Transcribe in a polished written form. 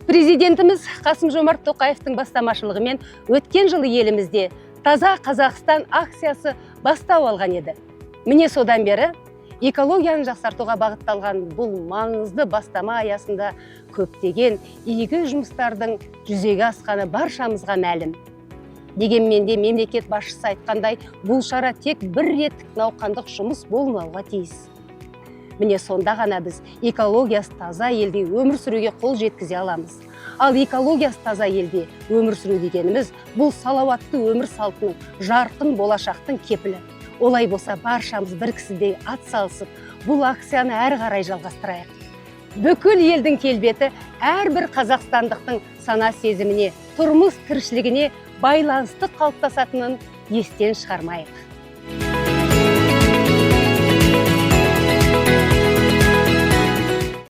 Президентіміз Қасым Жомарт Тоқаевтың бастамашылығымен өткен жылы елімізде «Таза Қазақстан» акциясы бастау алған еді. Міне, содан бері экологияны жақсартуға бағытталған бұл маңызды бастама аясында көптеген игі жұмыстардың жүзеге асқаны баршамызға мәлім. Дегенмен де, мемлекет басшысы айтқандай, бұл шара тек бір реттік науқандық жұмыс болмауға тиіс. Міне, сонда ғана біз экологиясы таза елде өмір сүруге қол жеткізе аламыз. Ал экологиясы таза елде өмір сүру дегеніміз – бұл салауатты өмір салтының, жарқын болашақтың кепілі. Олай болса, баршамыз бір кісідей ат салысып, бұл акцияны әрі қарай жалғастырайық. Бүкіл елдің келбеті әрбір қазақстандықтың сана сезіміне, тұрмыс тіршілігіне байланысты қалыптасатынын естен шығармайық.